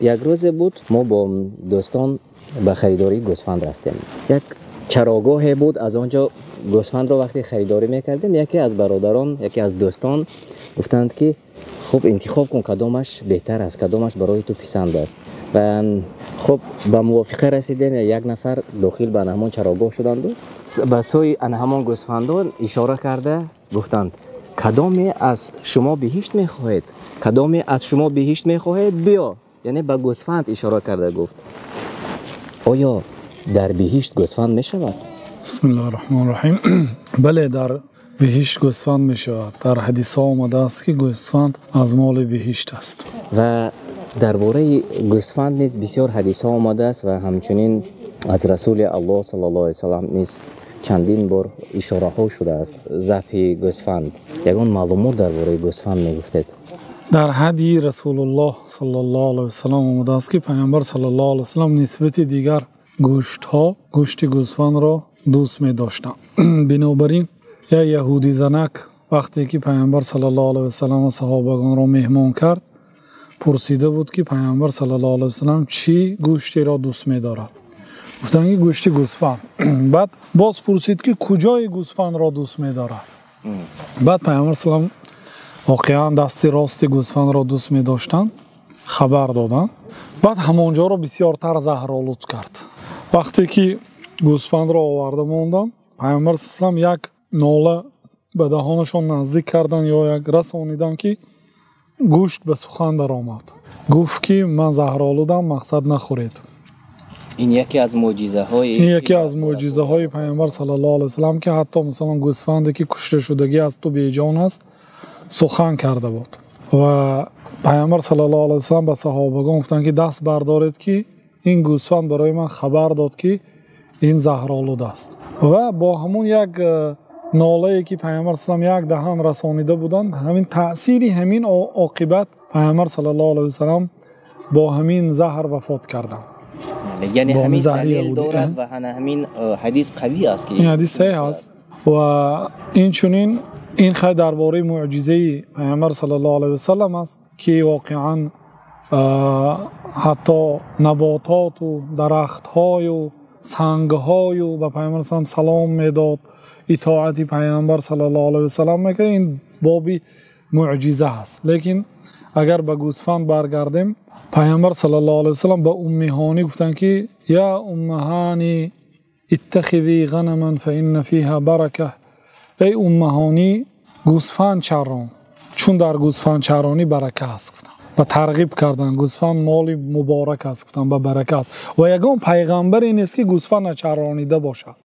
Як рӯзе буд, мо бо дӯстон ба харидории гӯсфанд рафтем. Як чарогоҳе буд, аз он ҷо гӯсфандро вақте харидорӣ мекардем, яке аз бародарон, яке аз дӯстон гуфтанд, ки хуб, интихоб кун, кадомаш беҳтар аст, кадомаш барои ту писанд аст. Ва хуб, ба мувофиқа расидем. Як нафар дохил ба ҳамон чарогоҳ шуданд ва ба сӯи ҳамон гӯсфандон ишора карда гуфтанд: «Кадоме аз шумо биҳишт мехоҳед? Кадоме аз шумо биҳишт мехоҳед, биё!» Яъне ба гӯсфанд ишора карда гуфт. Оё дар биҳишт гӯсфанд мешавад? Бисмиллоҳир Раҳмонир Раҳим. Бале, дар биҳишт гӯсфанд мешавад. Дар ҳадисҳо омадааст, ки гӯсфанд аз моли биҳишт аст. Ва дар бораи гӯсфанд низ бисёр ҳадисҳо омадааст ва ҳамчунин аз Расулуллоҳ саллаллоҳу алайҳи васаллам низ чандин бор ишораҳо шудааст забҳи гӯсфанд. Ягон маълумот дар бораи гӯсфанд мегуфтед? Дар ҳадиси Расулуллоҳ саллаллоҳу алайҳи васаллам омадааст, ки Паёмбар саллаллоҳу алайҳи васаллам нисбат ба дигар гӯштҳо гӯшти гӯсфандро дӯст медоштанд. Бинобар ин як яҳудӣ занак вақте ки Паёмбар саллаллоҳу алайҳи васаллам ва саҳобагонро меҳмон кард, пурсида буд, ки Паёмбар саллаллоҳу алайҳи васаллам чӣ гӯштеро дӯст медорад? Гуфтанд, ки гӯшти гӯсфанд. Баъд боз пурсид, ки куҷои гӯсфандро дӯст медорад? Баъд Паёмбар саллаллоҳу алайҳи васаллам воқеан дасти рости гӯсфандро дӯст медоштанд, хабар доданд. Баъд ҳамонҷоро бисёртар заҳролуд кард. Вақте ки гӯсфандро оварда монданд, Паёмбар саллаллоҳу алайҳи васаллам як нола ба даҳонашон наздик карданд ё як расониданд, ки гӯшт ба сухан даромад. Гуфт, ки ман заҳролудам, мақсад нахӯред. Ин яке аз мӯъҷизаҳои Ин яке аз мӯъҷизаҳои Паёмбар саллаллоҳу алайҳи васаллам, ки ҳатто масалан гӯсфанде ки кушта шудагӣ аз ту беҷон аст, сухан карда буд. Ва Паёмбар саллаллоҳу алайҳи васаллам ба саҳобагон гуфтанд, ки даст бардоред, ки ин гӯсфанд барои ман хабар дод, ки ин заҳролуд аст. Ва бо ҳамон як нолае ки Паёмбар саллаллоҳу алайҳи васаллам як даҳон расонида буданд, ҳамин таъсири ҳамин оқибат Паёмбар саллаллоҳу алайҳи васаллам бо ҳамин заҳр вафот карданд. Яъне бо ҳамин заҳри далел яҳудӣ, дорад ва ҳамин ҳадис қавӣ аст, ки ин ҳадис саҳеҳ аст. Ва инчунин ин хайр дар бораи мӯъҷизаи Паёмбар саллаллоҳу алайҳи васаллам аст, ки воқеан ҳатто наботот ва дарахтҳо ва сангҳо ба Паёмбар саллаллоҳу алайҳи васаллам салом медод, итоати Паёмбар саллаллоҳу алайҳи васаллам мекард. Ин боби мӯъҷиза аст. Лекин агар ба гӯсфанд баргардем, Паёмбар саллаллоҳу алайҳи васаллам ба Умми Ҳонӣ гуфтанд, ки يا أم هانئ اتخذي غنما فإن فيها بركة. Эй Умми Ҳонӣ, гӯсфанд чарон, чун дар гӯсфанд чаронӣ барака аст, гуфтанд. Ва тарғиб карданд, гӯсфанд моли муборак аст, гуфтанд, ба барака аст. Ва ягон паёмбаре нест, ки гӯсфанд начаронида бошад.